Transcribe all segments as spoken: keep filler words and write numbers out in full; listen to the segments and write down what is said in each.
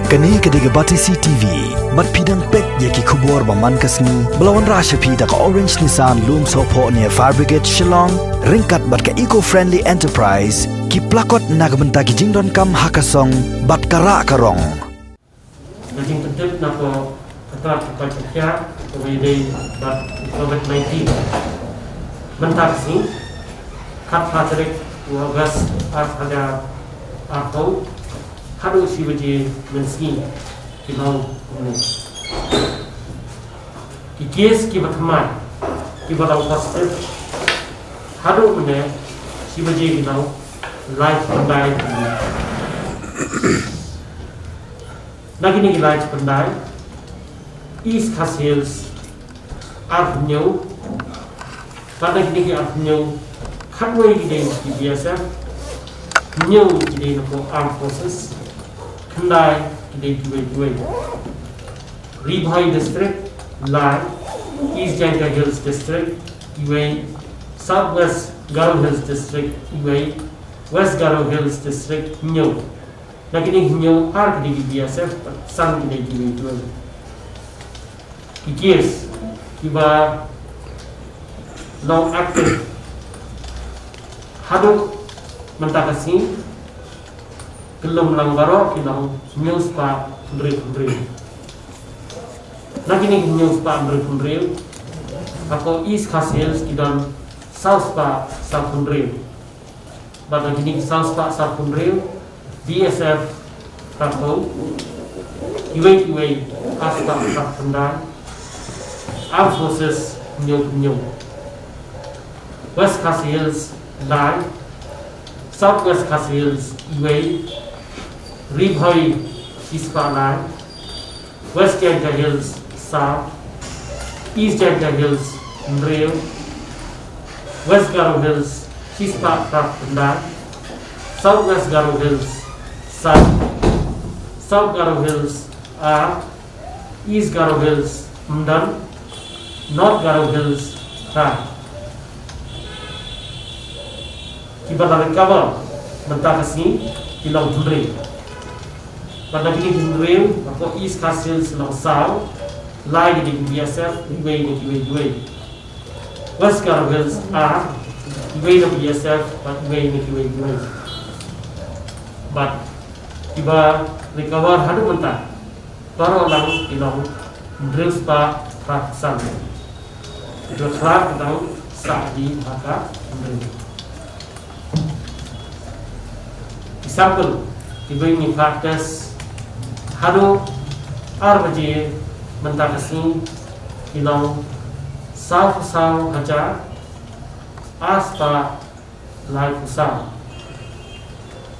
Kane ka dei ka Batesi T V. Bad phi dang peit ïa ki khubor ba man ka sngi ba la wanrah sha phi da ka Orange Nissan Lumsohphoh near Fire Brigade Shillong, ryngkat bad ka Eco Friendly Enterprise, ki plakot na ka bynta ki jingdonkam ha ka song bad ka rah ka rong. Ka jingpyntip na ka kyrteng ka koit ka khiah kaba ïadei bad covid nineteen. Mynta ka sngi, khatphra tarik u August ar hajar arphew, haduh shi baje mynsngi ki long kumne. Ki case kiba thymmai kiba long positive haduh mynne shi baje ki long laiphew khyndai. Na kine ki laiphew khyndai, East Khasi Hills arphew hynñiew, bad na kine ki arphew hynñiew, khatwei ki dei ki B S F, hynñiew ki dei na ka Armed Forces, khyndai ki dei kiwei kiwei. Ri Bhoi District lai, East Jaintia Hills District iwei, South West Garo Hills District iwei, West Garo Hills District hynñiew. Na kine hynñiew, ar ki dei ki B S F, san ki dei kiwei kiwei. Ki case kiba long active haduh mynta ka sngi, kyllum lang baroh ki long hynñiew spah hynriew hynriew. Na kine hynñiew spah hynriew hynriew, ha ka East Khasi Hills ki don saw spah saw hynriew. Bad na kine saw spah saw hynriew, B S F arphew, iwei iwei ar spah arphew khyndai, Armed Forces hynñiew hynñiew. West Khasi Hills lai, South West Khasi Hills iwei, Ri Bhoi shi spah lai, West Jaintia Hills saw, East Jaintia Hills hynriew, West Garo Hills shi spah phra khyndai, South West Garo Hills san, South Garo Hills ar, East Garo Hills ym don, North Garo Hills phra. Kiba la recover mynta ka sngi ki long hynriew. Bad na kine ki hynriew, ha ka East Khasi Hills ki long saw, lai ki dei ki B S F, iwei na kiwei kiwei. West Garo Hills ar, iwei na B S F bad iwei na kiwei kiwei. Bad kiba recover haduh mynta baroh lang ki long hynriew spah phra san. Kiba khlad ki dang sah hi ha ka hynriew. Ki sample kiba ngi phah test haduh ar baje mynta ka sngi ki long saw phew saw hajar ar spah laiphew saw.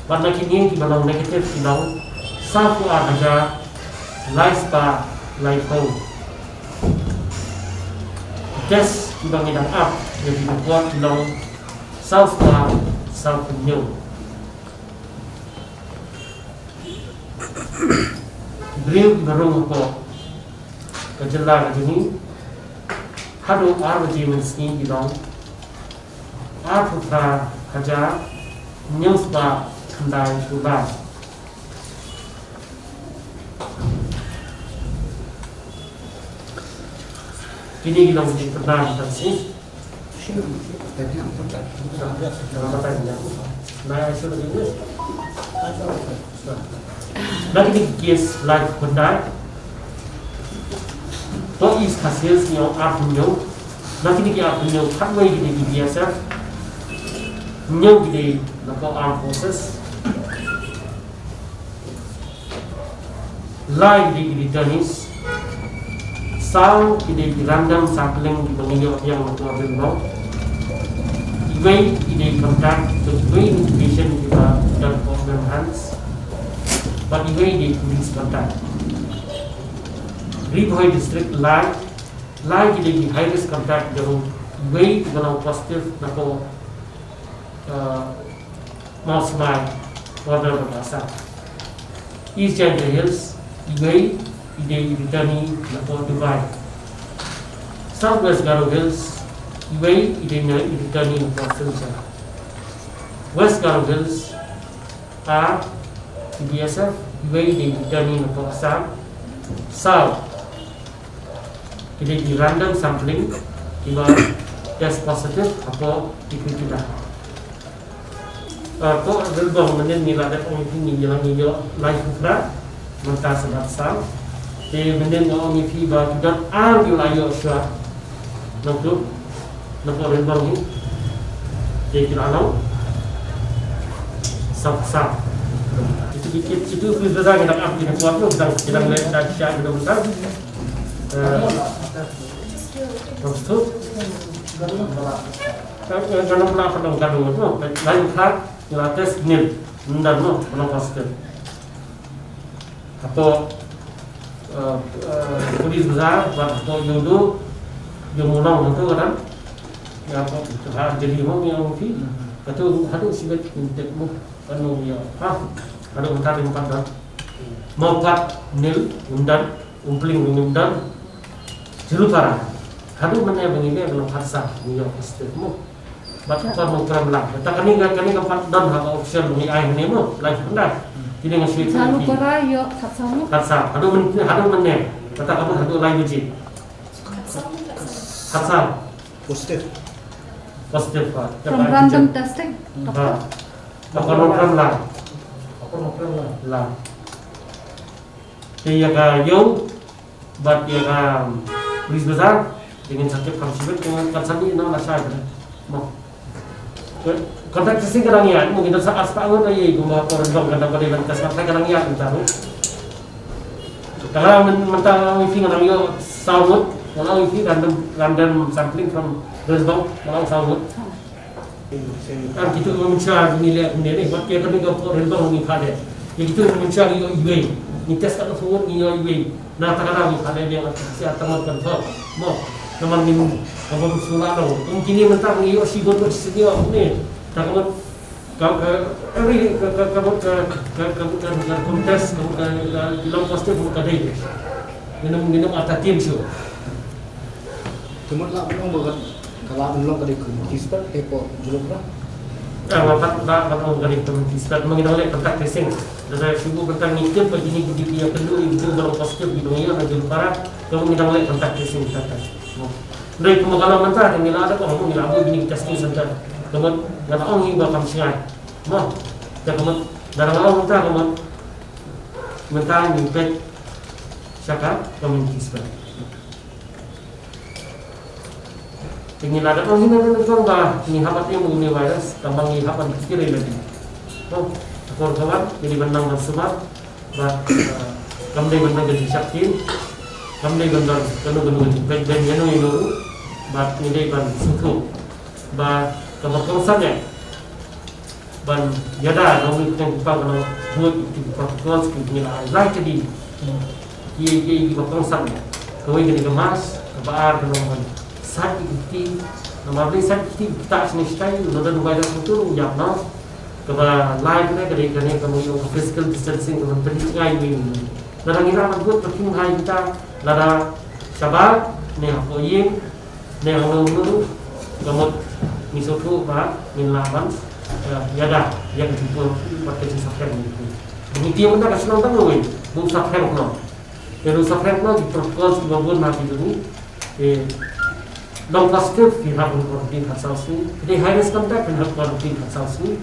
Bad na kine kiba long negative ki long saw phew ar hajar lai spah laiphew. Test kiba ngi dang ap ïa ki report ki long saw spah saw phew hynñiew. Ki briew kiba rung hapoh ka jylla ka jong ngi haduh ar baje mynsngi ki long arphew phra hajar hynñiew spah khyndai phew lai. Kine ki long ki jingpynbna tang shi. Na kine ki case laiphew khyndai, to East Khasi Hills ngi ong arphew hynñiew. Na kine ki arphew hynñiew, khatwei ki dei ki B S F, hynñiew ki dei na ka Armed Forces. Lai ki dei ki returnees, saw ki dei ki random sampling kiba ngi ïoh biang na ka ri Mawlai. Iwei ki dei contact, to iwei location kiba don ha Government hands. Bad iwei dei police contact. Ri Bhoi District lai, lai ki dei ki high risk contact jong iwei kiba long positive na ka, uh, Mawsmai, border bad Assam. East Jaintia Hills, iwei i dei i returnee na ka Dubai. South West Garo Hills, iwei i dei i returnee na ka Silchar. West Garo Hills, ar i B S F, Iwei dei ki don na poh Assam. Saw ki dei ki random sampling kiba test positive hapoh ki khyndai tylli. Hapoh Rilbong mynnin ngi la dep ong ïa phi ngi ïa ngi ïoh laiphew phra mynta shabar saw. Te mynnin nga ong ïa phi ba ki don ar ki la ïoh shuwa. Nangtu, nangtu Rilbong hi. Te ki la long sawphew saw. Itu ki kit, itu ki beza kita ap kita kuat tu, kita kita melihat kita siap kita besar. Eh, terus tu. Kan kan pernah pernah kadung tu, lain khak, la test nil, ndan no, pernah positive. Hapoh, eh, eh, Police Bazar, bad hapoh Ïewduh, Ïewmawlong, hato kadang. Ïa hapoh, ha, jadi mo, ïa mo phi. Hato, hato sibet intek mo, kano ïa. Ha, hato mynta dei pat don. Mawpat nil, ym don, Umpling nil, ym don. Jrupara. Hato mynne ba ngi leh ba long khatsaw, ngi ïoh positive mo. Bad ka por mo prem lang. Kata kane ka, kane ka pat don ha ka official ba ngi ai hangne mo, live hangne. Kine nga shu ïa Jrupara ïoh khatsaw mo. Khatsaw. Haduh myn, haduh mynne. Kata ka por haduh lai baje. Khatsaw. Positive. Positive pa. From random testing. Ha. Ka por mo prem lang. Ka por mo prem lang. Lang. Te ïa ka ïew bad ïa ka Police Bazar, te ngin sa tip kham shibit, te ngin kan sa mih na la shai bad. Mo. Contact tracing ka dang ïaid, mo, ngin sa ar spah ngut ïa kumba por dong ka dang ba dei ban test, ka dang ïaid mynta ruh. Te nga mynta ïa phi nga dang ïoh saw ngut, nga ïoh ïa phi random, random sampling from Rilbong, nga ïoh saw ngut. Ar kito ki mynshuwa ngi leh kumne ne, wat ïa kane ka por Rilbong ngi phah leh. Ïa kito ki mynshuwa ngi ïoh iwei. Ngi test katno ngut ngi ïoh iwei. Na kata ka daw ngi phah leh biang, ar, shi ar tang ngut kan thoh. Mo, namar ngim, ka bym sngewlah noh. Kum kine mynta ngi ïoh shibun ngut shi sngi ne. Tang ngut ka, ka, every, ka, ka, ka, ka, ka, ka, ka, ka, ka contest, ka, ka, ka, long positive ka dei. Ngin ym, ngin ym artatien shuh. Te mut lah ban ong ba ka, ka lah ban long ka dei community spread hapoh Jrupara. Ah, nga pat lah ban ong ka dei community spread, ma ngi dang leh contact tracing. Lada shu buh contact ngi tip ba kine ki dei ki ïakynduh ïa ki ba long positive ki dang ïa na Jrupara, te ma ngi dang leh contact tracing kita. Hynrei kumba ka long mynta te ngi la dep ong ngi la buh kine ki testing center. Te mut nga la ong ïa ba kam sngewbha. Mo, te ka mut lada nga la ong mynta ka mut mynta ngi peit sha ka community spread. Te ngi la dep ong hi na ka ba ngi hap ban im ïa une u virus, tang ba ngi hap ban kyrkieh lade. To, ka por kaba ngi dei ban nang ban sumar, bad, eh, kam dei ban don ka jingshakri, kam dei ban don kano kano ka jingpeit beiñ ïano ïano ruh, bad ngi dei ban sngewthuh ba kaba kongsan ïa ban ïada na u mih pdeng kpa, ban bud ïa ki protocols ki ngi la ai. Lai ka dei ki, ki, ki ba kongsan. Kawei ka dei ka mask, kaba ar ka long ban sait ïa ki kti. Namar balei sait ïa ki kti, kita shane shatai u la don u virus hangto u ïap noh. Kaba lai ka dei, ka dei kane ka mut ka physical distancing, kaba pynjngai ïa ngi. Lada ngi lah ban bud, ka pynjngai kita, lada shabar ne hapoh ïing, ne hangno hangno ruh, ka mut ngi sngewthuh ba ngin lah ban, eh, ïada ïa ka jingpur bad ka jingsaphrang ngi. Ngi tieng mynta ka shnong tang kawei, bun saphrang khnong. Te ruh saphrang khnong ki protocols kiba bun ha ki jong ngi. Te long positive, phi hap ban quarantine khatsaw sngi. Phi dei high risk contact, phin hap quarantine khatsaw sngi.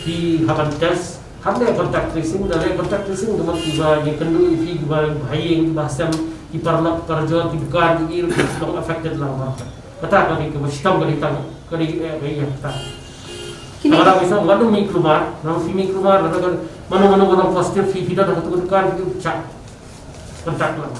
Phi hap ban test, hap leh contact tracing, da leh contact tracing da mut kiba ïakynduh ïa phi, kiba ha ïing, kiba ha sem, ki paralok parajor, ki dukan, ki ïing, ki long affected lang ba. Kata ka dei kaba shitom, ka dei tang, ka dei, eh, ka dei ïa kata. Kine. Ka dei ba sa wat mih kulmar, nang phi mih kulmar, lada ka mano mano ka long positive, phi phi da ka tu dukan, phi check contact lang.